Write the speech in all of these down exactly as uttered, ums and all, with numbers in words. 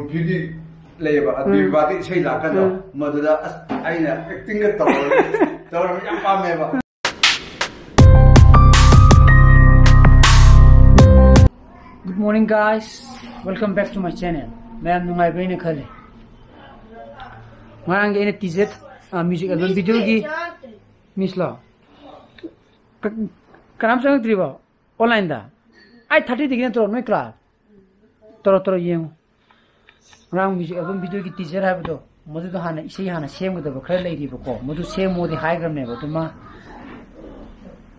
ꯕꯤꯕꯥꯒꯤ ꯏꯁꯩ ꯂꯥꯛꯀꯥꯟꯗꯣ, ꯎꯝ꯫ ꯃꯗꯨꯗ ꯑꯁ ꯑꯩꯅ ꯑꯦꯛꯇꯤꯡꯒ ꯇꯧꯔꯒ ꯇꯧꯔꯒ ꯌꯥꯝ ꯄꯥꯝꯃꯦꯕ꯫ Good morning, guys. Welcome back to my channel. ꯃꯌꯥꯝ ꯅꯨꯡꯉꯥꯏꯕ꯭ꯔꯥ ꯍꯥꯏꯅ ꯈꯜꯂꯤ꯫ ꯉꯔꯥꯡꯒꯤ ꯑꯩꯅ ꯇꯤꯖꯔ, ꯑ, ꯃ꯭ꯌꯨꯖꯤꯛ ꯑꯦꯜꯕꯝ ꯚꯤꯗꯤꯑꯣꯒꯤ ꯃꯤꯁꯂꯣ? ꯀ-, ꯀꯅꯥꯝ ꯆꯪꯉꯛꯇ꯭ꯔꯤꯕꯣ? ꯑꯣꯟꯂꯥꯏꯟꯗ? ꯑꯩꯠ ꯊꯥꯔꯇꯤꯗꯒꯤ ꯅꯠꯇ꯭ꯔꯣ ꯅꯣꯏ ꯀ꯭ꯂꯥꯁ? ꯇꯧꯔꯣ, ꯇꯧꯔꯣ, ꯌꯦꯡꯉꯨ꯫ ꯉꯔꯥꯡ ꯃ꯭ꯌꯨꯖꯤꯛ ꯑꯦꯜꯕꯝ ꯚꯤꯗꯤꯑꯣꯒꯤ ꯇꯤꯖꯔ ꯍꯥꯏꯕꯗꯣ, ꯃꯗꯨꯗꯣ ꯍꯥꯟꯅ ꯏꯁꯩ ꯍꯥꯟꯅ ꯁꯦꯝꯒꯗꯕ ꯈꯔ ꯂꯩꯔꯤꯕꯀꯣ, ꯃꯗꯨ ꯁꯦꯝꯃꯣꯗꯤ ꯍꯥꯏꯈ꯭ꯔꯕꯅꯦꯕ꯫ ꯑꯗꯨ ꯃꯥ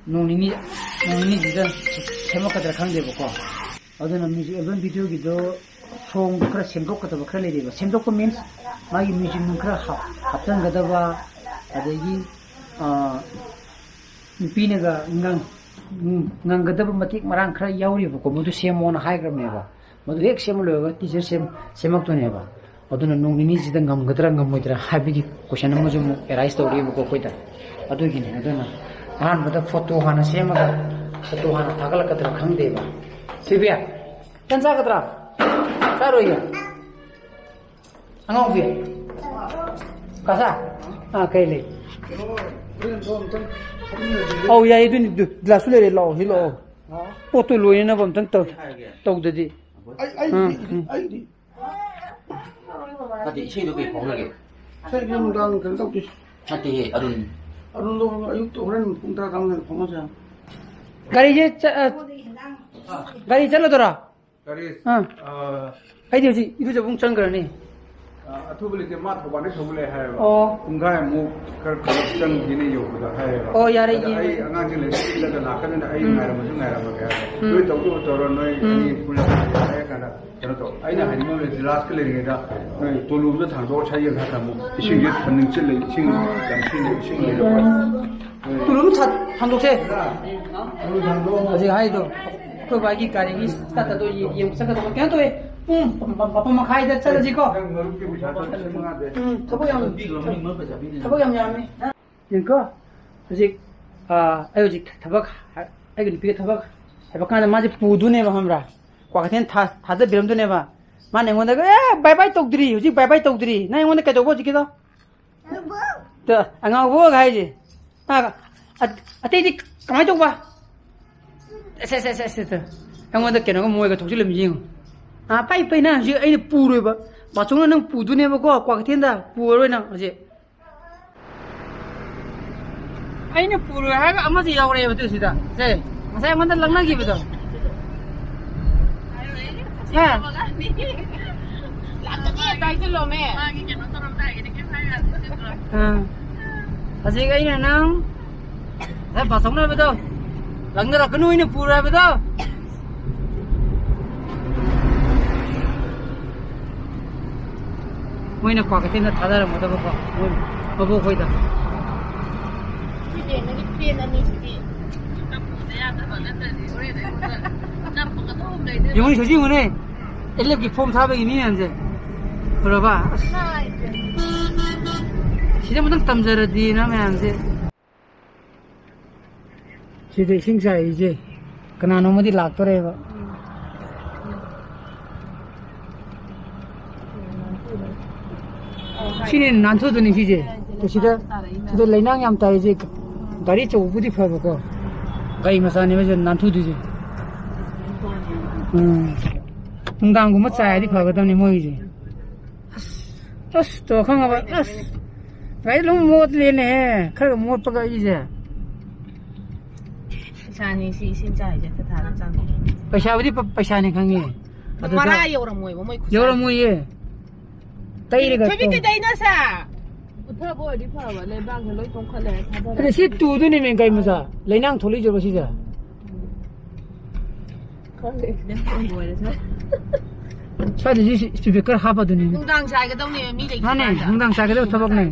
ꯅꯣꯡ ꯅꯤꯅꯤ, ꯅꯣꯡ ꯅꯤꯅꯤꯁꯤꯗ ꯁꯦꯝꯃꯛꯀꯗ꯭ꯔꯥ ꯈꯪꯗꯦꯕꯀꯣ꯫ ꯑꯗꯨꯅ ꯃ꯭ꯌꯨꯖꯤꯛ ꯑꯦꯜꯕꯝ ꯚꯤꯗꯤꯑꯣꯒꯤꯗꯣ ꯁꯣꯡꯗꯣ ꯈꯔ ꯁꯦꯝꯗꯣꯛꯀꯗꯕ ꯈꯔ ꯂꯩꯔꯤꯕ꯫ ꯁꯦꯝꯗꯣꯛꯄ ꯃꯤꯟꯁ ꯃꯥꯒꯤ ꯃ꯭ꯌꯨꯖꯤꯛ ꯅꯨꯡ ꯈꯔ ꯍꯥꯞ-, ꯍꯥꯞꯆꯤꯟꯒꯗꯕ, ꯑꯗꯒꯤ, ꯑ, ꯅꯨꯄꯤꯅꯒ ꯉꯪ-, ꯉꯪꯒꯗꯕ ꯃꯇꯦꯛ ꯃꯔꯥꯡ ꯈꯔ ꯌꯥꯎꯔꯤꯕꯀꯣ, ꯃꯗꯨ ꯁꯦꯝꯃꯣꯅ ꯍꯥꯏꯈ꯭ꯔꯕꯅꯦꯕ꯫ ꯃꯗꯨ ꯍꯦꯛ ꯁꯦꯝꯕ ꯂꯣꯏꯔꯒ ꯇꯤꯖꯔ ꯁꯦꯝ-, ꯁꯦꯝꯃꯛꯇꯣꯏꯅꯦꯕ꯫ ꯑꯗꯨꯅ ꯅꯣꯡ ꯅꯤꯅꯤꯁꯤꯗ ꯉꯝꯒꯗ꯭ꯔꯥ ꯉꯝꯃꯣꯏꯗ꯭ꯔꯥ ꯍꯥꯏꯕꯒꯤ ꯀꯣꯏꯁꯟ ꯑꯃꯁꯨ ꯑꯃꯨꯛ ꯑꯦꯔꯥꯏꯁ ꯇꯧꯔꯛꯑꯦꯕꯀꯣ ꯑꯩꯈꯣꯏꯗ꯫ ꯑꯗꯨꯒꯤꯅꯤ꯫ ꯑꯗꯨꯅ ꯑꯍꯥꯟꯕꯗ ꯐꯣꯇꯣ ꯍꯥꯟꯅ ꯁꯦꯝꯃꯒ, ꯐꯣꯇꯣ ꯍꯥꯟꯅ ꯊꯥꯒꯠꯂꯛꯀꯗ꯭ꯔꯥ ꯈꯪꯗꯦꯕ꯫ ꯁꯤꯕꯤꯌꯥ, ꯇꯟ ꯆꯥꯒꯗ꯭ꯔꯥ? ꯆꯥꯔꯣꯏꯌꯦ꯫ ꯑꯉꯥꯎꯕꯤ꯫ ꯀꯥꯁꯥ? ꯑꯥ, ꯀꯩ ꯂꯩ? ꯑꯧ, ꯌꯥꯏꯌꯦ, ꯑꯗꯨꯅꯤ, ꯑꯗꯨ, ꯒ꯭ꯂꯥꯁꯁꯨ ꯂꯩꯔꯦ, ꯂꯥꯛꯑꯣ, ꯁꯤ ꯂꯥꯛꯑꯣ꯫ ꯄꯣꯠꯇꯣ ꯂꯣꯏꯅꯅꯕ ꯑꯝꯇꯪ ꯇꯧ-, ꯇꯧꯗꯗꯤ꯫ ꯑꯩ, ꯑꯩ, ꯎꯝ, ꯎꯝ꯫ ꯑꯩꯗꯤ꯫ ꯅꯠꯇꯦ, ꯏꯁꯩꯗꯣ ꯀꯩ ꯐꯥꯎꯅꯒꯦ? ꯏꯁꯩꯗꯤ ꯅꯨꯡꯗꯥꯡ ꯀꯩꯅꯣ ꯇꯧꯗꯦ꯫ ꯅꯠꯇꯦꯍꯦ, ꯑꯔꯨꯟ꯫ ꯑꯔꯨꯟꯗꯣ ꯑꯌꯨꯛꯇ ꯍꯣꯔꯦꯟ ꯄꯨꯡ ꯇꯔꯥ ꯇꯔꯥꯃꯥꯊꯣꯏꯗ ꯐꯥꯎꯅꯁꯦ ꯍꯥꯏꯕꯅꯤ꯫ ꯒꯥꯔꯤꯁꯦ ꯆ-, ꯑ, ꯒꯥꯔꯤ ꯆꯠꯂꯗꯣꯏꯔꯣ? ꯒꯥꯔꯤ, ꯑꯥ꯫ ꯑ, ꯑꯩꯗꯤ ꯍꯧꯖꯤꯛ ꯏꯔꯨꯖꯕ ꯑꯃꯨꯛ ꯆꯪꯈ꯭ꯔꯅꯤ꯫ ꯑ, ꯑꯊꯨꯕ ꯂꯩꯇꯦ, ꯃꯥ ꯊꯧꯕꯥꯜꯗꯩ ꯊꯧꯕ ꯂꯩ ꯍꯥꯏꯌꯦꯕ꯫ ꯑꯣ꯫ ꯄꯨꯡꯈꯥꯏꯃꯨꯛ ꯈꯔ ꯈꯔ ꯆꯪꯈꯤꯅꯤ ꯌꯧꯕꯗ ꯍꯥꯏꯌꯦꯕ꯫ ꯑꯣ, ꯌꯥꯔꯦ, ꯑꯗ ꯌꯦꯡꯉꯦ꯫ ꯑꯩ ꯑꯉꯥꯡꯁꯤꯡ ꯂꯩꯔꯤꯉꯩꯗ ꯂꯥꯛꯀꯅꯤꯅ ꯑꯩ ꯎꯝ꯫ ꯉꯥꯏꯔꯝꯃꯁꯨ ꯉꯥꯏꯔꯝꯃꯒꯦ ꯍꯥꯏꯕ꯫ ꯎꯝ꯫ ꯅꯣꯏ ꯇꯧꯗꯣ ꯇꯧꯔꯣ, ꯅꯣꯏ ꯎꯝ꯫ ꯑꯅꯤ ꯄꯨꯜꯂꯞ ꯍꯥꯏꯔ ꯀꯥꯟꯗ ꯀꯩꯅꯣ ꯇꯧ꯫ ꯑꯩꯅ ꯎꯝ꯫ ꯍꯥꯏꯅꯤꯡꯕ ꯑꯃ ꯂꯩ, ꯂꯥꯁꯀ ꯂꯩꯔꯤꯉꯩꯗ ꯅꯣꯏ ꯇꯣꯂꯨ ꯑꯃꯗ ꯊꯥꯡꯗꯣꯛꯑ ꯁꯥ ꯌꯦꯡ ꯍꯥꯏꯔ ꯊꯝꯃꯨ꯫ ꯏꯁꯤꯡꯁꯦ ꯎꯝ꯫ ꯊꯝꯅꯤꯡ ꯆꯤꯜꯂꯦ, ꯏꯁꯤꯡ ꯎꯝ꯫ ꯌꯥꯝ ꯁꯤꯜꯂꯦ, ꯏꯁꯤꯡ ꯂꯩꯔꯕ꯫ ꯎꯝ꯫ ꯇꯣꯂꯨ ꯑꯃ ꯊꯥ-, ꯊꯥꯡꯗꯣꯛꯁꯦ꯫ ꯇꯣꯂꯨ ꯊꯥꯡꯗꯣꯛꯑꯣ꯫ ꯍꯧꯖꯤꯛ ꯍꯥꯏꯗꯣ꯫ ꯑꯩꯈꯣꯏ ꯕꯥꯒꯤ ꯒꯥꯔꯤꯒꯤ ꯁ꯭ꯇꯥꯔꯇꯔꯗꯣ ꯌꯦꯡ-, ꯌꯦꯡꯕ ꯆꯠꯀꯗꯕ꯫ ꯀꯩꯅꯣ ꯇꯧꯋꯦ, ꯄꯨꯡ ꯃꯥ-, ꯃꯥ-, ꯃꯥꯄꯟ ꯃꯈꯥꯏꯗ ꯆꯠꯂꯁꯤꯀꯣ꯫ ꯅꯪ ꯃꯔꯨꯞꯀꯤ ꯄꯩꯁꯥꯗꯣ ꯂꯤꯁꯤꯡ ꯃꯉꯥꯗ꯫ ꯎꯝ, ꯊꯕꯛ ꯌꯥꯝ, ꯊꯕꯛ ꯌꯥꯝ ꯌꯥꯝꯃꯤ꯫ ꯌꯦꯡꯀꯣ, ꯍꯧꯖꯤꯛ, ꯑꯥ, ꯑꯩ ꯍꯧꯖꯤꯛ ꯊꯕꯛ ꯍꯥ-, ꯑꯩꯒꯤ ꯅꯨꯄꯤꯒ ꯊꯕꯛ ꯍꯥꯏꯕ ꯀꯥꯟꯗ ꯃꯥꯁꯦ ꯄꯨꯗꯣꯏꯅꯦꯕ, ꯈꯪꯕ꯭ꯔꯥ? ꯀ꯭ꯋꯥꯀꯩꯊꯦꯜ ꯊꯥ-, ꯊꯥꯗꯕꯤꯔꯝꯗꯣꯏꯅꯦꯕ꯫ ꯃꯥꯅ ꯑꯩꯉꯣꯟꯗ, "ꯑꯦ, ꯕꯥꯏ ꯕꯥꯏ ꯇꯧꯗ꯭ꯔꯤ, ꯍꯧꯖꯤꯛ ꯕꯥꯏ ꯕꯥꯏ ꯇꯧꯗ꯭ꯔꯤ꯫ ꯅꯪ ꯑꯩꯉꯣꯟꯗ ꯀꯩꯗꯧꯕ ꯍꯧꯖꯤꯛꯀꯤꯗꯣ?" ꯇ, ꯑꯉꯥꯎꯕꯒ ꯍꯥꯏꯁꯦ꯫ ꯑ, ꯑ, ꯑꯇꯩꯗꯤ ꯀꯃꯥꯏꯅ ꯇꯧꯕ? ꯑꯁ, ꯑꯁ, ꯑꯁ, ꯑꯁ, ꯑꯁ꯫ ꯑꯩꯉꯣꯟꯗ ꯀꯩꯅꯣꯒ ꯃꯣꯏꯒ ꯊꯣꯛꯆꯤꯜꯂꯝꯃꯤ ꯌꯦꯡꯉꯨ꯫ ꯑ, ꯄꯥꯏ, ꯄꯥꯏ, ꯅꯪ ꯍꯧꯖꯤꯛ ꯑꯩꯅ ꯄꯨꯔꯣꯏꯕ꯫ ꯕꯥꯆꯧꯅ ꯅꯪ ꯄꯨꯗꯣꯏꯅꯦꯕꯀꯣ, ꯀ꯭ꯋꯥꯀꯩꯊꯦꯜꯗ꯫ ꯄꯨꯔꯔꯣꯏ ꯅꯪ ꯍꯧꯖꯤꯛ꯫ ꯑꯩꯅ ꯄꯨꯔꯣꯏ ꯍꯥꯏꯔꯒ ꯑꯃꯁꯨ ꯌꯥꯎꯔꯛꯑꯦꯕ ꯑꯗꯨ ꯁꯤꯗ꯫ ꯁꯦ, ꯉꯁꯥꯏ ꯑꯩꯉꯣꯟꯗ ꯂꯪꯅꯈꯤꯕꯗꯣ꯫ ꯍꯥ? ꯂꯥꯛꯇꯗꯤ ꯍꯦꯛꯇ ꯍꯥꯏꯖꯤꯜꯂꯣꯃꯦ꯫ ꯑꯥ꯫ ꯍꯧꯖꯤꯛ ꯑꯩꯅ ꯅꯪ ꯉꯁꯥꯏ ꯕꯥꯆꯧꯅ ꯍꯥꯏꯕꯗꯣ, ꯂꯪꯅꯔꯛꯀꯅꯨ, ꯑꯩꯅ ꯄꯨꯔꯣꯏ ꯍꯥꯏꯕꯗꯣ꯫ ꯃꯣꯏꯅ ꯀ꯭ꯋꯥꯀꯩꯊꯦꯜꯗ ꯊꯥꯗꯔꯝꯒꯗꯕꯀꯣ, ꯃꯣꯏ ꯃꯕꯣꯛ ꯈꯣꯏꯗ꯫ ꯌꯦꯡꯉꯨꯅꯦ, ꯁꯤ ꯌꯦꯡꯉꯨꯅꯦ꯫ ꯑꯦꯜ ꯑꯦꯐꯀꯤ ꯐꯣꯝ ꯊꯥꯕꯒꯤ ꯃꯤ ꯃꯌꯥꯝꯁꯦ꯫ ꯎꯔꯕ? ꯑꯁ꯫ ꯁꯤꯗ ꯑꯃꯨꯛꯇꯪ ꯇꯝꯖꯔꯗꯤꯅ ꯃꯌꯥꯝꯁꯦ꯫ ꯁꯤꯗ ꯏꯁꯤꯡ ꯆꯥꯏꯔꯤꯁꯦ ꯀꯅꯥꯅꯣꯝꯃꯗꯤ ꯂꯥꯛꯇꯣꯔꯦꯕ꯫ ꯁꯤꯅꯦ ꯅꯥꯟꯊꯨꯗꯨꯅꯤ ꯁꯤꯁꯦ꯫ ꯁꯤꯗ, ꯁꯤꯗ ꯂꯩꯅꯥꯡ ꯌꯥꯝ ꯇꯥꯏꯁꯦ꯫ ꯒꯥꯔꯤ ꯑꯆꯧꯕꯕꯨꯗꯤ ꯐꯕꯀꯣ, ꯒꯥꯔꯤ ꯃꯆꯥꯅꯦꯕ ꯁꯤꯗ ꯅꯥꯟꯊꯨꯗꯣꯏꯁꯦ꯫ ꯎꯝ꯫ ꯅꯨꯡꯗꯥꯡꯒꯨꯝꯕ ꯆꯥꯏꯔꯗꯤ ꯐꯒꯗꯕꯅꯤ ꯃꯣꯏꯒꯤꯁꯦ꯫ ꯑꯁ, ꯑꯁ, ꯇꯣ ꯈꯪꯉꯕ? ꯑꯁ, ꯒꯥꯔꯤ ꯑꯗꯨꯝ ꯃꯣꯠꯂꯦꯅꯦꯍꯦ꯫ ꯈꯔ ꯃꯣꯠꯄꯒ ꯑꯩꯁꯦ꯫ ꯄꯩꯁꯥꯅꯤ ꯁꯤ ꯏꯁꯤꯡ ꯆꯥꯏꯁꯦ, ꯊꯥ ꯊꯥꯗ ꯆꯪꯉꯦ꯫ ꯄꯩꯁꯥꯕꯨꯗꯤ ꯄ-, ꯄꯩꯁꯥꯅꯦ ꯈꯪꯉꯦ꯫ ꯑꯗꯨꯗ ꯃꯔꯥ ꯌꯧꯔꯝꯃꯣꯏꯕ ꯃꯣꯏ ꯈꯨꯠꯁꯥ꯫ ꯌꯧꯔꯝꯃꯣꯏꯌꯦ꯫ ꯇꯩꯔꯒ ꯊꯣꯏꯕꯤ ꯇꯧ-, ꯀꯩꯗꯩꯅꯣ ꯁꯥ? ꯄꯨꯊꯕ ꯑꯣꯏꯔꯗꯤ ꯐꯕ, ꯂꯩꯕꯥꯛꯅ ꯂꯣꯏ ꯇꯣꯡꯈꯠꯂꯦ, ꯊꯥꯗꯔꯦ꯫ ꯑꯗ ꯁꯤ ꯇꯨꯗꯨꯅꯦꯃꯦ ꯒꯥꯔꯤ ꯃꯆꯥ꯫ ꯂꯩꯅꯥꯡ ꯊꯣꯛꯂꯛꯏꯁꯦꯕ ꯁꯤꯁꯦ꯫ ꯈꯪꯗꯦ, ꯑꯦꯛꯁꯤꯗꯦꯟ ꯊꯣꯛꯑꯝꯕ ꯑꯣꯏꯔꯁꯨ꯫ ꯁ꯭ꯋꯥꯏꯗ ꯁꯤ ꯁ꯭ꯄꯤꯀꯔ ꯍꯥꯞꯄꯗꯨꯅꯤ꯫ ꯅꯨꯡꯗꯥꯡ ꯆꯥꯏꯒꯗꯧꯅꯦꯕ ꯃꯤ ꯂꯩꯇ꯭ꯔꯀꯥꯟꯗ꯫ ꯃꯥꯅꯦ, ꯅꯨꯡꯗꯥꯡ ꯆꯥꯏꯒꯗꯕ ꯊꯕꯛꯅꯦ꯫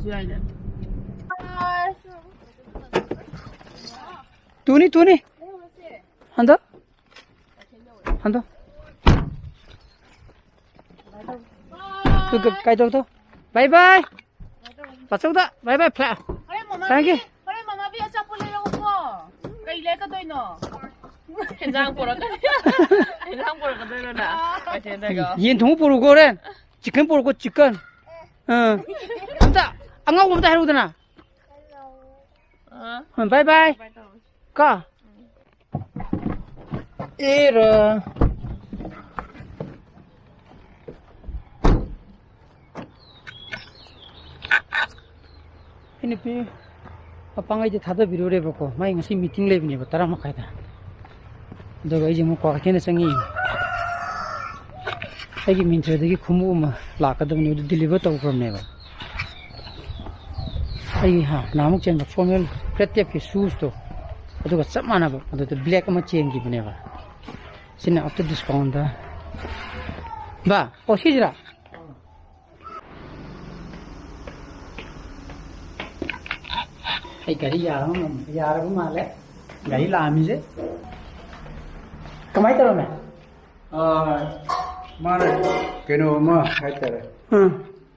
ꯇꯨꯅꯤ, ꯇꯨꯅꯤ꯫ ꯍꯟꯗꯣ꯫ ꯍꯟꯗꯣ꯫ ꯇꯨ ꯀ-, ꯀꯥꯏꯗꯧꯗꯣ? ꯕꯥꯏ ꯕꯥꯏ꯫ ꯄꯥꯆꯧꯗ ꯕꯥꯏ ꯕꯥꯏ ꯐ꯭ꯂꯥ-, ꯍꯣꯔꯦꯟ ꯃꯃꯥ ꯊꯦꯡꯀ꯭ꯌꯨ꯫ ꯕꯤ-, ꯍꯣꯔꯦꯟ ꯃꯃꯥ ꯕꯤ ꯑꯆꯥꯄꯣꯠ ꯂꯩꯔꯛꯎꯀꯣ꯫ ꯀꯩ ꯂꯩꯔꯛꯀꯗꯣꯏꯅꯣ? ꯍꯦꯟꯖꯥꯡ ꯄꯨꯔꯛꯀꯅꯤ꯫ ꯍꯦꯟꯖꯥꯡ ꯄꯨꯔꯛꯀꯗꯣꯏꯔꯣ ꯅꯪ? ꯀꯩꯊꯦꯜꯗꯒꯤ? ꯌꯦꯟ ꯊꯣꯡꯕ ꯄꯨꯔꯛꯎꯀꯣ ꯍꯣꯔꯦꯟ꯫ ꯆꯤꯛꯀꯟ ꯄꯨꯔꯛꯎꯀꯣ, ꯆꯤꯛꯀꯟ꯫ ꯑꯥ꯫ ꯑꯝꯇ ꯑꯉꯧꯕ ꯑꯝꯇ ꯍꯥꯏꯔꯛꯎꯗꯅ꯫ ꯑꯥ꯫ ꯕꯥꯏ ꯕꯥꯏ꯫ ꯕꯥꯏ ꯇꯧꯔꯣ꯫ ꯀꯣ꯫ ꯑꯦꯔꯥ꯫ ꯑꯩ ꯅꯨꯄꯤ ꯃꯄꯥꯡꯒꯩꯗꯤ ꯊꯥꯗꯕꯤꯔꯨꯔꯦꯕꯀꯣ, ꯃꯥꯏ ꯉꯁꯤ ꯃꯤꯇꯤꯡ ꯂꯩꯕꯅꯦꯕ ꯇꯔꯥ ꯃꯈꯥꯏꯗ꯫ ꯑꯗꯨꯒ ꯑꯩꯁꯦ ꯑꯃꯨꯛ ꯀ꯭ꯋꯥꯀꯩꯊꯦꯜꯗ ꯆꯪꯉꯛꯏꯅꯦ꯫ ꯑꯩꯒꯤ ꯃꯤꯟꯇ꯭ꯔꯗꯒꯤ ꯈꯣꯡꯎꯞ ꯑꯃ ꯂꯥꯛꯀꯗꯕꯅꯦ, ꯑꯗꯨ ꯗꯤꯂꯤꯚꯔ ꯇꯧꯈ꯭ꯔꯕꯅꯦꯕ꯫ ꯑꯩ ꯍꯥ ꯅꯍꯥꯟꯃꯨꯛ ꯆꯦꯟꯕ ꯐꯣꯔꯃꯦꯜ ꯐ꯭ꯂꯦꯠ ꯇꯦꯞꯀꯤ ꯁꯨꯁꯇꯣ, ꯑꯗꯨꯒ ꯆꯞ ꯃꯥꯟꯅꯕ, ꯑꯗꯨꯗ ꯕ꯭ꯂꯦꯛ ꯑꯃ ꯆꯦꯟꯈꯤꯕꯅꯦꯕ꯫ ꯁꯤꯅ ꯑꯞꯇ ꯗꯤꯁꯀꯥꯎꯟꯗ꯫ ꯕꯥ, ꯑꯣ, ꯁꯤꯁꯤꯔꯥ? ꯑꯩ ꯒꯥꯔꯤ ꯌꯥꯔꯕ ꯃꯥꯜꯂꯦ꯫ ꯒꯥꯔꯤ ꯂꯥꯛꯑꯝꯃꯤꯁꯦ꯫ ꯀꯃꯥꯏꯅ ꯇꯧꯔꯝꯃꯦ? ꯑꯥ, ꯃꯥꯅ ꯀꯩꯅꯣ ꯑꯃ ꯍꯥꯏꯇꯥꯔꯦ꯫ ꯎꯝ꯫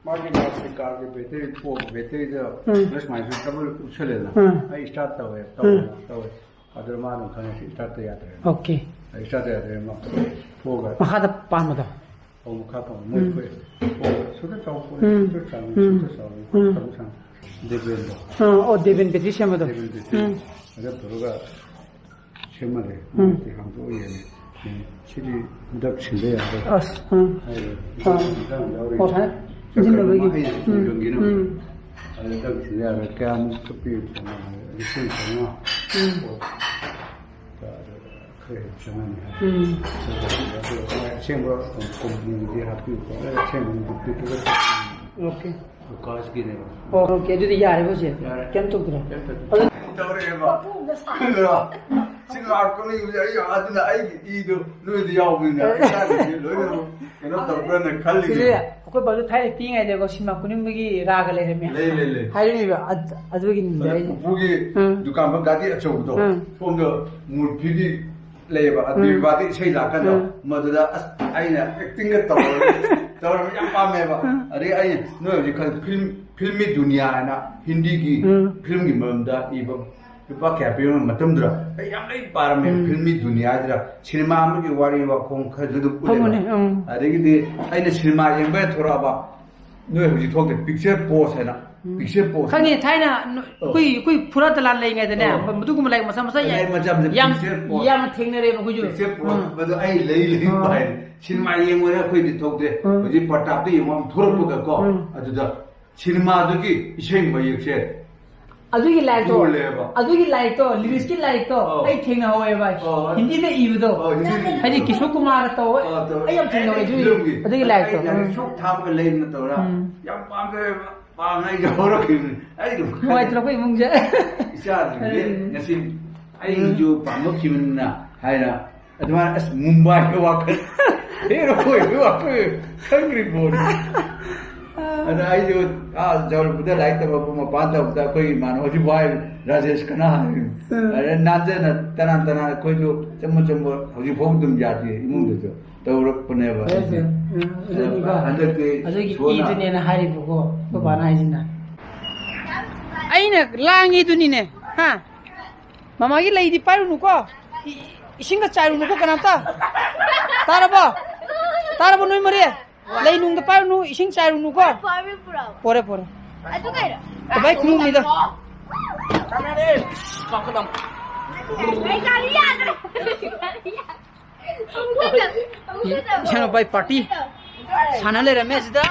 ꯃꯥꯒꯤ ꯂꯥꯎꯠ ꯁ꯭ꯄꯤꯀꯔꯒꯤ ꯕꯦꯇꯔꯤ, ꯐꯣꯟ ꯕꯦꯇꯔꯤꯗ ꯎꯝ꯫ ꯁꯨꯃꯥꯏꯅ ꯗꯕꯜ ꯎꯞꯁꯜꯂꯦꯗꯅ꯫ ꯎꯝ꯫ ꯑꯩ ꯁ꯭ꯇꯥꯔꯠ ꯇꯧꯋꯦ, ꯇꯧꯋꯦ, ꯎꯝ꯫ ꯇꯧꯋꯦ꯫ ꯑꯗꯨꯗ ꯃꯥꯅ ꯈꯪꯉꯦ ꯁꯤ ꯁ꯭ꯇꯥꯔꯠ ꯇꯧ ꯌꯥꯗ꯭ꯔꯦ꯫ ꯑꯣꯀꯦ꯫ ꯑꯩ ꯁ꯭ꯇꯥꯔꯠ ꯇꯧ ꯌꯥꯗ꯭ꯔꯦ, ꯃꯥ ꯊꯣꯛꯑꯒ꯫ ꯃꯈꯥꯗ ꯄꯥꯟꯕꯗꯣ? ꯑꯧ, ꯃꯈꯥ ꯄꯥꯟꯕ꯫ ꯃꯣꯏ ꯎꯝ꯫ ꯑꯩꯈꯣꯏ, ꯑꯣ, ꯁꯨꯗ ꯆꯥꯎ ꯄꯣꯠꯅꯤ, ꯎꯝ꯫ ꯁꯨꯗ ꯆꯥꯎ, ꯎꯝ꯫ ꯁꯨꯗ ꯆꯥꯎ, ꯎꯝ꯫ ꯁꯨꯗ ꯆꯥꯎ꯫ ꯗꯦꯕꯦꯟꯗꯣ꯫ ꯑꯥ, ꯑꯣ, ꯗꯦꯕꯦꯟ ꯕꯦꯇ꯭ꯔꯤ ꯁꯦꯝꯕꯗꯣ꯫ ꯗꯦꯕꯦꯟ ꯕꯦꯇ꯭ꯔꯤ꯫ ꯎꯝ꯫ ꯑꯗ ꯄꯨꯔꯒ ꯁꯦꯝꯃꯜꯂꯦ꯫ ꯎꯝ꯫ ꯃꯣꯏꯒꯤ ꯍꯥꯡꯗꯣꯛꯑ ꯌꯦꯡꯉꯦ꯫ ꯎꯝ꯫ ꯁꯤꯗꯤ ꯍꯟꯗꯛ ꯁꯤꯟꯕ ꯌꯥꯔꯣꯏ꯫ ꯑꯁ, ꯎꯝ꯫ ꯍꯥꯏꯔꯦ꯫ ꯑꯥ꯫ ꯍꯟꯗꯛ ꯌꯥꯎꯔꯤ꯫ ꯑꯣ, ꯁꯥꯏ-, ꯏꯟꯖꯤꯟ ꯑꯣꯏꯕꯒꯤ꯫ ꯑꯩꯅ ꯎꯝ꯫ ꯌꯣꯟꯒꯦꯅ꯫ ꯎꯝ꯫ ꯑꯗ ꯍꯟꯗꯛ ꯁꯤꯟꯕ ꯌꯥꯔꯣꯏ꯫ ꯀꯌꯥꯃꯨꯛ ꯀꯛꯄꯤꯌꯨ? ꯂꯤꯁꯤꯡ ꯆꯥꯝꯃꯉꯥ꯫ ꯎꯝ꯫ ꯑꯣ꯫ ꯑꯗ ꯈꯔ ꯍꯦꯟꯅ ꯆꯪꯉꯅꯤ ꯍꯥꯏ꯫ ꯎꯝ꯫ ꯑꯗꯨꯒ ꯑꯁꯦꯡꯕ ꯀꯣꯝꯄꯅꯤꯗꯤ ꯍꯥꯞꯄꯤꯌꯨꯀꯣ꯫ ꯑꯁꯦꯡꯕ ꯗꯨꯄ꯭ꯂꯤꯀꯦꯠ꯫ ꯑꯣꯀꯦ꯫ ꯂꯨꯀꯥꯁꯀꯤꯅꯦꯕ꯫ ꯑꯣ, ꯑꯣꯀꯦ, ꯑꯗꯨꯗꯤ ꯌꯥꯔꯦꯀꯣ, ꯆꯦ? ꯌꯥꯔꯦ꯫ ꯀꯩꯝ ꯇꯧꯗ꯭ꯔꯦ꯫ ꯀꯩꯝ ꯇꯧꯗ꯭ꯔꯦ꯫ ꯑꯗꯨ ꯇꯧꯔꯛꯑꯦꯕ꯫ ꯑꯗꯨꯔꯣ? ꯁꯤ ꯂꯥꯛꯄꯅꯤ, ꯑꯩ, ꯑꯗꯨꯅ ꯑꯩꯒꯤ ꯏꯗꯣ ꯅꯣꯏꯗ ꯌꯥꯎꯕꯅꯤꯅ ꯑꯦ꯫ ꯏꯆꯥꯁꯤꯡꯁꯦ ꯂꯣꯏꯅꯃꯛ ꯀꯩꯅꯣ ꯇꯧꯕ꯭ꯔꯅ ꯈꯜꯂꯤꯅꯦ꯫ ꯁꯤꯁꯦ ꯑꯩꯈꯣꯏ ꯕꯥꯁꯨ ꯊꯥꯏꯅ ꯄꯤꯛꯏꯉꯩꯗꯀꯣ ꯁꯤꯅꯦꯃꯥ ꯀꯨꯅꯤꯡꯕꯒꯤ ꯔꯥꯒ ꯂꯩꯔꯝꯃꯦ꯫ ꯂꯩ, ꯂꯩ, ꯂꯩ꯫ ꯍꯥꯏꯔꯝꯃꯤꯕ꯫ ꯑꯗ-, ꯑꯗꯨꯒꯤꯅꯤꯗ ꯑꯗ ꯑꯩ ꯄꯨꯄꯨꯒꯤ ꯎꯝ꯫ ꯗꯨꯀꯥꯟ ꯐꯝ ꯒꯥꯔꯤ ꯑꯆꯧꯕꯗꯣ, ꯎꯝ꯫ ꯁꯣꯝꯗ ꯃꯨꯔꯇꯤꯗꯤ ꯂꯩꯌꯦꯕ, ꯑ, ꯎꯝ꯫ ꯕꯤꯔꯕꯥꯗꯤ ꯏꯁꯩ ꯂꯥꯛꯀꯥꯟꯗ, ꯎꯝ꯫ ꯃꯗꯨꯗ ꯑꯁ ꯑꯩꯅ ꯑꯦꯛꯇꯤꯡꯒ ꯇꯧꯔꯒ, ꯇꯧꯔꯒ ꯌꯥꯝ ꯄꯥꯝꯃꯦꯕ꯫ ꯎꯝ꯫ ꯑꯗꯩ ꯑꯩ ꯅꯣꯏ ꯍꯧꯖꯤꯛ ꯈꯜꯂꯤ ꯐꯤꯜꯝ, ꯐꯤꯜꯃꯤ ꯗꯨꯅꯤꯌꯥ ꯍꯥꯏꯅ ꯍꯤꯟꯗꯤꯒꯤ ꯎꯝ꯫ ꯐꯤꯜꯝꯒꯤ ꯃꯔꯝꯗ ꯏꯕ ꯂꯨꯄꯥ ꯀꯌꯥ ꯄꯤꯕ ꯃꯇꯝꯗꯨꯗ ꯑꯩ ꯌꯥꯝ ꯂꯩ ꯄꯥꯔꯝꯃꯦ꯫ ꯎꯝ꯫ ꯐꯤꯜꯃꯤ ꯗꯨꯅꯤꯌꯥꯗꯨꯗ ꯁꯤꯅꯦꯃꯥ ꯑꯃꯒꯤ ꯋꯥꯔꯤ ꯋꯥꯈꯣꯡ ꯈꯔꯁꯨ ꯑꯗꯨꯝ ꯎꯠꯂꯦꯕ꯫ ꯐꯪꯕꯅꯦ, ꯎꯝ꯫ ꯑꯗꯒꯤꯗꯤ ꯑꯩꯅ ꯁꯤꯅꯦꯃꯥ ꯌꯦꯡꯕ ꯍꯦꯛ ꯊꯣꯔꯛꯑꯕ, ꯅꯣꯏ ꯍꯧꯖꯤꯛ ꯊꯣꯛꯇꯦ, ꯄꯤꯛꯆꯔ ꯄꯣꯁ ꯍꯥꯏꯅ꯫ ꯄꯤꯛꯆꯔ ꯄꯣꯁ꯫ ꯈꯪꯉꯦ, ꯊꯥꯏꯅ ꯅ- ꯑꯣ꯫ ꯑꯩꯈꯣꯏ ꯑꯩꯈꯣꯏ ꯐꯨꯔꯥꯠ ꯗꯂꯥꯟ ꯂꯩꯔꯤꯉꯩꯗꯅꯦ꯫ ꯑꯣ꯫ ꯃꯗꯨꯒꯨꯝꯕ ꯂꯥꯏꯔꯤꯛ ꯃꯆꯥ ꯃꯆꯥ ꯌꯥꯝ ꯂꯥꯏꯔꯤꯛ ꯃꯆꯥ ꯃꯆꯥ ꯌꯥꯝ ꯄꯤꯛꯆꯔ ꯄꯣꯁ꯫ ꯌꯥꯝꯅ ꯊꯦꯡꯅꯔꯦꯕ ꯑꯩꯈꯣꯏꯁꯨ꯫ ꯄꯤꯛꯆꯔ ꯄꯣꯁ꯫ ꯎꯝ꯫ ꯃꯗꯨ ꯑꯩ ꯂꯩ ꯂꯩ ꯑꯣ꯫ ꯄꯥꯏ꯫ ꯁꯤꯅꯦꯃꯥ ꯌꯦꯡꯉꯣꯏꯅ ꯑꯩꯈꯣꯏꯗꯤ ꯊꯣꯛꯇꯦ꯫ ꯎꯝ꯫ ꯍꯧꯖꯤꯛ ꯄ꯭ꯔꯇꯥꯞꯇ ꯌꯦꯡꯉꯣ ꯑꯃ ꯊꯣꯔꯛꯄꯗꯀꯣ꯫ ꯎꯝ꯫ ꯑꯗꯨꯗ ꯁꯤꯅꯦꯃꯥꯗꯨꯒꯤ ꯏꯁꯩ ꯃꯌꯦꯛꯁꯦ ꯑꯗꯨꯒꯤ ꯂꯥꯏꯔꯤꯛꯇꯣ ꯆꯣꯜꯂꯦꯕ꯫ ꯑꯗꯨꯒꯤ ꯂꯥꯏꯔꯤꯛꯇꯣ, ꯂꯤꯔꯤꯛꯁꯀꯤ ꯂꯥꯏꯔꯤꯛꯇꯣ ꯑꯣ꯫ ꯑꯩ ꯊꯦꯡꯅꯍꯧꯋꯦꯕ꯫ ꯑꯣ꯫ ꯍꯤꯟꯗꯤꯗ ꯏꯕꯗꯣ꯫ ꯑꯣ, ꯍꯤꯟꯗꯤꯗ ꯏꯕꯗꯣ꯫ ꯍꯥꯏꯗꯤ ꯀꯤꯁꯣꯔ ꯀꯨꯃꯥꯔꯒ ꯇꯧꯕ꯫ ꯑꯣ, ꯇꯧꯋꯦ꯫ ꯑꯩ ꯌꯥꯝ ꯊꯦꯡꯅꯍꯧꯋꯦ ꯑꯗꯨꯒꯤ, ꯐꯤꯂꯝꯒꯤ꯫ ꯑꯗꯨꯒꯤ ꯂꯥꯏꯔꯤꯛꯇꯣ꯫ ꯑꯩ ꯂꯥꯏꯔꯤꯛ ꯎꯝ꯫ ꯁꯣꯛ ꯊꯥꯕꯒ ꯂꯩꯅ ꯇꯧꯔ ꯎꯝ꯫ ꯌꯥꯝ ꯄꯥꯝꯖꯩꯕ꯫ ꯄꯥꯝꯅ ꯑꯩꯁꯨ ꯍꯧꯔꯛꯈꯤꯕꯅꯤ꯫ ꯑꯩ ꯑꯗꯨꯝ ꯈꯜꯂꯦ꯫ ꯅꯨꯡꯉꯥꯏꯇ꯭ꯔꯣ ꯑꯩꯈꯣꯏ ꯏꯃꯨꯡꯁꯦ? ꯏꯆꯥꯁꯤꯡꯁꯦ ꯎꯝ꯫ ꯉꯁꯤ ꯑꯩꯁꯨ ꯄꯥꯝꯂꯛꯈꯤꯕꯅꯤꯅ ꯍꯥꯏꯅ ꯑꯗꯨꯃꯥꯏꯅ ꯑꯁ ꯃꯨꯝꯕꯥꯏꯒꯤ ꯋꯥꯈꯜ ꯍꯦꯔꯣ ꯑꯣꯏꯕꯒꯤ ꯋꯥꯈꯜ ꯈꯪꯗ꯭ꯔꯤ ꯄꯣꯠꯅꯤ꯫ ꯑꯗ ꯑꯩꯁꯨ ꯑꯥ ꯖꯧꯔꯄꯨꯔꯗ ꯂꯥꯏꯔꯤꯛ ꯇꯝꯃꯛꯄ ꯃꯄꯥꯟ ꯇꯧꯕꯗ ꯑꯩꯈꯣꯏꯒꯤ ꯏꯃꯥꯟꯅꯕ ꯍꯧꯖꯤꯛ ꯋꯥꯏ ꯔꯥꯖꯦꯁ ꯈꯅꯥ ꯍꯥꯏꯕꯅꯤ꯫ ꯎꯝ꯫ ꯑꯗ ꯅꯥꯟꯖꯅ ꯇꯔꯥꯟ ꯇꯔꯥꯟ ꯑꯩꯈꯣꯏꯁꯨ ꯆꯝꯃ ꯆꯝꯃ ꯍꯧꯖꯤꯛ ꯐꯥꯎ ꯑꯗꯨꯝ ꯌꯥꯗꯦ ꯏꯃꯨꯡꯗꯁꯨ ꯇꯧꯔꯛꯄꯅꯦꯕ꯫ ꯐꯔꯦ, ꯐꯔꯦ꯫ ꯎꯝ, ꯑꯗꯨꯅꯤꯀꯣ꯫ ꯍꯟꯗꯛꯇꯤ ꯑꯗꯨꯒꯤ ꯏꯁꯣꯔꯅ ꯏꯗꯨꯅꯦꯅ ꯍꯥꯏꯔꯤꯕꯀꯣ ꯑꯩꯈꯣꯏ ꯕꯥꯅ ꯍꯥꯏꯁꯤꯅ꯫ ꯑꯩꯅ ꯂꯥꯡꯉꯤꯗꯨꯅꯤꯅꯦ꯫ ꯍꯥ? ꯃꯃꯥꯒꯤ ꯂꯩꯗꯤ ꯄꯥꯏꯔꯨꯅꯨꯀꯣ꯫ ꯏ- ꯏꯁꯤꯡꯒ ꯆꯥꯏꯔꯨꯅꯨꯀꯣ ꯀꯅꯥꯝꯇ꯫ ꯇꯥꯔꯕꯣ? ꯇꯥꯔꯕꯣ ꯅꯣꯏ ꯃꯔꯤ? ꯂꯩ ꯅꯨꯡꯗ ꯄꯥꯏꯔꯨꯅꯨ, ꯏꯁꯤꯡ ꯆꯥꯏꯔꯨꯅꯨꯀꯣ꯫ ꯄꯥꯏꯔꯨ ꯄꯨꯔꯛꯑꯣ꯫ ꯄꯣꯔꯦ, ꯄꯣꯔꯦ꯫ ꯑꯗꯨ ꯀꯩꯅꯣ? ꯚꯥꯏ ꯈꯨꯔꯨꯝꯃꯤꯗ꯫ ꯑꯩ ꯒꯥꯔꯤ ꯌꯥꯗ꯭ꯔꯦ꯫ ꯑꯃꯨꯛ ꯍꯟꯖꯜꯂꯨ꯫ ꯑꯃꯨꯛ ꯍꯟꯖꯜꯂꯨ꯫ ꯏꯁꯥꯅ ꯄꯥꯏ ꯄꯥꯔꯇꯤ ꯁꯥꯟꯅ ꯂꯩꯔꯝꯃꯦ ꯑꯁꯤꯗ꯫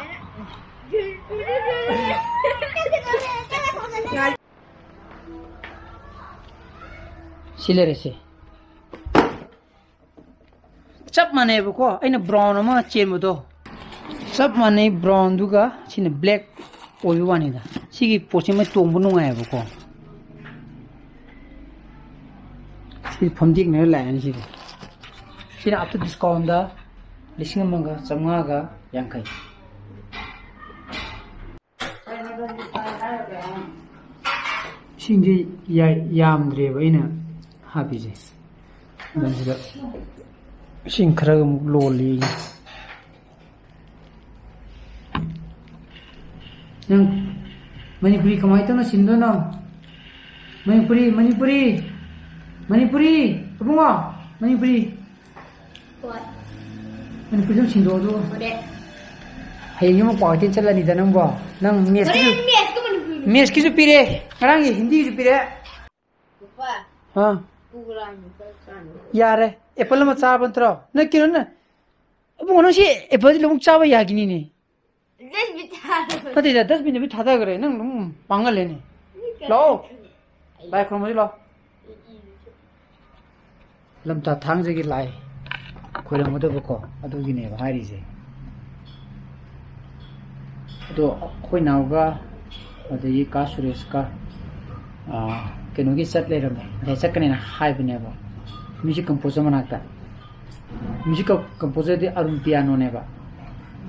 ꯁꯤ ꯂꯩꯔꯦ ꯁꯤ꯫ ꯆꯞ ꯃꯥꯟꯅꯩꯕꯀꯣ, ꯑꯩꯅ ꯕ꯭ꯔꯥꯎꯟ ꯑꯃ ꯆꯦꯟꯕꯗꯣ ꯆꯞ ꯃꯥꯟꯅꯩ ꯕ꯭ꯔꯥꯎꯟꯗꯨꯒ꯫ ꯁꯤꯅ ꯕ꯭ꯂꯦꯛ ꯑꯣꯏꯕ ꯋꯥꯅꯤꯗ꯫ ꯁꯤꯒꯤ ꯄꯣꯠꯁꯤꯃ ꯇꯣꯡꯕ ꯅꯨꯡꯉꯥꯏꯌꯦꯕꯀꯣ꯫ ꯁꯤ ꯐꯝꯇꯦꯛꯅꯔ ꯂꯥꯛꯑꯅꯤ ꯁꯤꯗꯤ꯫ ꯁꯤꯅ ꯑꯞꯇ ꯗꯤꯁꯀꯥꯎꯟꯗ ꯂꯤꯁꯤꯡ ꯑꯃꯒ ꯆꯥꯝꯃꯉꯥꯒ ꯌꯥꯡꯈꯩ꯫ ꯏꯁꯤꯡꯁꯦ ꯌꯥ- ꯌꯥꯝꯗ꯭ꯔꯦꯕ ꯑꯩꯅ ꯍꯥꯞꯄꯤꯁꯦ꯫ ꯑꯗꯨꯝ ꯁꯤꯗ ꯏꯁꯤꯡ ꯈꯔꯒ ꯑꯃꯨꯛ ꯂꯣꯜꯂꯤ꯫ ꯅꯪ ꯃꯅꯤꯄꯨꯔꯤ ꯀꯃꯥꯏꯅ ꯇꯧꯅ ꯁꯤꯟꯗꯣꯏꯅꯣ? ꯃꯅꯤꯄꯨꯔꯤ, ꯃꯅꯤꯄꯨꯔꯤ, ꯃꯅꯤꯄꯨꯔꯤ, ꯏꯕꯨꯡꯉꯣ, ꯃꯅꯤꯄꯨꯔꯤ꯫ ꯍꯣꯏ꯫ ꯃꯅꯤꯄꯨꯔꯤ ꯑꯗꯨꯝ ꯁꯤꯟꯗꯣꯛꯑꯣ ꯑꯗꯨꯒ꯫ ꯍꯣꯔꯦ꯫ ꯍꯌꯦꯡ ꯌꯨꯝ ꯀ꯭ꯋꯥꯀꯩꯊꯦꯜ ꯆꯠꯂꯅꯤꯗ ꯅꯪꯕꯣ꯫ ꯅꯪ ꯃꯦꯠꯁꯀꯤꯁꯨ, ꯍꯣꯔꯦꯟ ꯃꯦꯠꯁꯀ ꯃꯅꯤꯄꯨꯔꯤ꯫ ꯃꯦꯠꯁꯀꯤꯁꯨ ꯄꯤꯔꯦ, ꯉꯔꯥꯡꯒꯤ ꯍꯤꯟꯗꯤꯒꯤꯁꯨ ꯄꯤꯔꯦ꯫ ꯄꯥꯄꯥ, ꯑꯥ, ꯄꯨꯒ꯭ꯔꯥꯝ ꯆꯠꯂꯅꯤ꯫ ꯌꯥꯔꯦ꯫ ꯑꯦꯄꯜ ꯑꯃ ꯆꯥꯕ ꯅꯠꯇ꯭ꯔꯣ? ꯅꯪ ꯀꯩꯅꯣ ꯅꯪ, ꯏꯕꯨꯡꯉꯣ ꯅꯪ ꯁꯤ ꯑꯦꯄꯜꯁꯤ ꯂꯣꯏꯃꯛ ꯆꯥꯕ ꯌꯥꯒꯤꯅꯤꯅꯦ꯫ ꯗꯁꯕꯤꯇꯥ꯫ ꯐꯠꯇꯦꯗ, ꯗꯁꯕꯤꯟꯗ ꯃꯤ ꯊꯥꯗꯈ꯭ꯔꯦ꯫ ꯅꯪ ꯑꯗꯨꯝ ꯄꯥꯡꯒꯜꯂꯦꯅꯦ꯫ ꯂꯥꯛꯑꯣ꯫ ꯂꯥꯏ ꯈꯨꯔꯨꯝꯕꯁꯤ ꯂꯥꯛꯑꯣ꯫ ꯂꯝꯇꯥ ꯊꯥꯡꯖꯒꯤ ꯂꯥꯏ ꯈꯣꯏꯔꯝꯒꯗꯕꯀꯣ, ꯑꯗꯨꯒꯤꯅꯦꯕ ꯍꯥꯏꯔꯤꯁꯦ꯫ ꯑꯗꯣ ꯑꯩꯈꯣꯏ ꯅꯥꯎꯒ ꯑꯗꯒꯤ ꯀꯥ ꯁꯨꯔꯦꯁꯀ, ꯑꯥ, ꯀꯩꯅꯣꯒꯤ ꯆꯠ ꯂꯩꯔꯝꯃꯦ, ꯉꯁꯥꯏ ꯆꯠꯀꯅꯦꯅ ꯍꯥꯏꯕꯅꯦꯕ ꯃ꯭ꯌꯨꯖꯤꯛ ꯀꯝꯄꯣꯖꯔ ꯃꯅꯥꯛꯇ꯫ ꯃ꯭ꯌꯨꯖꯤꯛ ꯀꯝꯄꯣꯖꯔꯗꯤ ꯑꯔꯨꯟ ꯄꯤꯌꯥꯅꯣꯅꯦꯕ꯫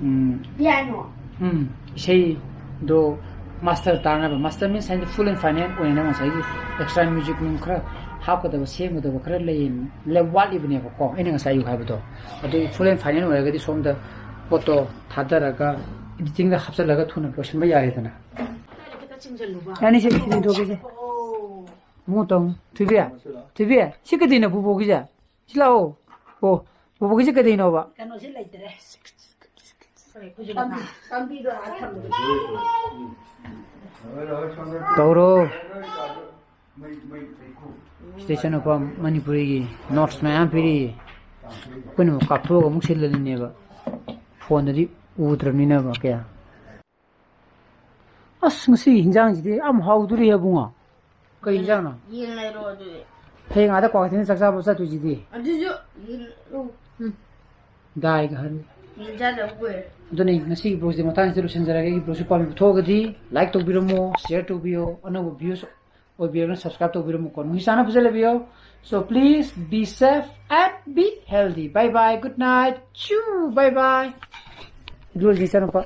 ꯎꯝ, ꯄꯤꯌꯥꯅꯣ꯫ ꯎꯝ, ꯏꯁꯩꯗꯣ ꯃꯥꯁꯇꯔ ꯇꯥꯅꯕ, ꯃꯥꯁꯇꯔ ꯃꯤꯟꯁ ꯍꯥꯏꯗꯤ ꯐꯨꯜ ꯑꯦꯟ ꯐꯥꯏꯅꯦꯜ ꯑꯣꯏꯅꯅꯕ ꯉꯁꯥꯏꯒꯤ ꯑꯦꯛꯁꯇ꯭ꯔꯥ ꯃ꯭ꯌꯨꯖꯤꯛ ꯅꯨꯡ ꯈꯔ ꯍꯥꯞꯀꯗꯕ, ꯁꯦꯝꯒꯗꯕ ꯈꯔ ꯂꯩ, ꯂꯩ, ꯋꯥꯠꯂꯤꯕꯅꯦꯕꯀꯣ꯫ ꯑꯩꯅ ꯉꯁꯥꯏ ꯑꯌꯨꯛ ꯍꯥꯏꯕꯗꯣ, ꯑꯗꯨꯒꯤ ꯐꯨꯜ ꯑꯦꯟ ꯐꯥꯏꯅꯦꯜ ꯑꯣꯏꯔꯒꯗꯤ ꯁꯣꯝꯗ ꯄꯣꯠꯇꯣ ꯊꯥꯗꯔꯒ ꯏꯗꯤꯇꯤꯡꯗ ꯍꯥꯞꯆꯤꯜꯂꯒ ꯊꯨꯅ ꯂꯣꯏꯁꯤꯟꯕ ꯌꯥꯔꯦꯗꯅ꯫ ꯌꯥꯅꯤꯁꯦ, ꯁꯤ ꯊꯣꯛꯈꯤꯁꯦ꯫ ꯏꯕꯨꯡꯉꯣ ꯇꯧ꯫ ꯊꯣꯏꯕꯤ, ꯊꯣꯏꯕꯤ, ꯁꯤ ꯀꯩꯗꯩꯅꯣ ꯄꯨꯄꯨꯒꯤꯁꯦ? ꯁꯤ ꯂꯥꯛꯑꯣ꯫ ꯑꯣ, ꯄꯨꯄꯨꯒꯤꯁꯦ ꯀꯩꯗꯩꯅꯣꯕ? ꯀꯩꯅꯣꯁꯤ ꯂꯩꯇ꯭ꯔꯦ꯫ ꯄꯥꯝꯕꯤ-, ꯄꯥꯝꯕꯤꯗꯣ ꯑꯥ ꯊꯝꯃꯦ꯫ ꯇꯧꯔꯣ꯫ ꯁꯤꯗꯩ ꯏꯆꯥꯅꯨꯄꯥ ꯃꯅꯤꯄꯨꯔꯤꯒꯤ ꯅꯣꯠꯁ ꯃꯌꯥꯝ ꯄꯤꯔꯤ꯫ ꯑꯩꯈꯣꯏꯅ ꯑꯃꯨꯛ ꯀꯥꯞꯊꯣꯛꯑꯒ ꯑꯃꯨꯛ ꯁꯤꯜꯂꯅꯤꯅꯦꯕ꯫ ꯐꯣꯟꯗꯗꯤ ꯎꯗ꯭ꯔꯕꯅꯤꯅꯕ ꯀꯌꯥ꯫ ꯑꯁ, ꯉꯁꯤꯒꯤ ꯍꯤꯟꯖꯥꯡꯁꯤꯗꯤ ꯌꯥꯝ ꯍꯥꯎꯗꯣꯔꯤ ꯏꯕꯨꯡꯉꯣ꯫ ꯀꯩ ꯍꯤꯟꯖꯥꯡꯅꯣ? ꯌꯦꯟ ꯂꯩꯔꯣ ꯑꯗꯨꯗꯤ꯫ ꯍꯌꯦꯡ ꯑꯥꯗ ꯀ꯭ꯋꯥꯀꯩꯊꯦꯜ ꯆꯥꯛ ꯆꯥꯕ ꯆꯠꯇꯣꯏꯁꯤꯗꯤ꯫ ꯑꯗꯨꯁꯨ ꯌꯦꯟ ꯂꯩꯔꯣ꯫ ꯗꯥꯏꯒ ꯍꯥꯏꯔꯤ꯫ ꯌꯦꯟ ꯆꯥꯗꯕ ꯀꯨꯏꯔꯦ꯫ ꯑꯗꯨꯅꯤ ꯉꯁꯤꯒꯤ ꯕ꯭ꯂꯣꯒꯁꯦ ꯃꯇꯥꯡꯁꯤꯗ ꯂꯣꯏꯁꯤꯟꯖꯔꯒꯦ꯫ ꯑꯩꯒꯤ ꯕ꯭ꯂꯣꯒꯁꯦ ꯄꯥꯝꯕꯤꯕ ꯊꯣꯛꯑꯒꯗꯤ ꯂꯥꯏꯛ ꯇꯧꯕꯤꯔꯝꯃꯣ, ꯁꯤꯌꯔ ꯇꯧꯕꯤꯌꯣ, ꯑꯅꯧꯕ ꯚ꯭ꯌꯨꯁ ꯑꯣꯏꯕꯤꯔꯒꯅ ꯁꯕꯁꯀ꯭ꯔꯥꯏꯕ ꯇꯧꯕꯤꯔꯝꯃꯨꯀꯣ꯫ ꯅꯨꯡꯁꯤ ꯆꯥꯟꯅ ꯐꯖꯜꯂꯕꯤꯌꯣ꯫ So please be safe and be healthy. Bye bye, good night. Choo, bye bye. ꯏꯆꯥꯅꯨꯄꯥ꯫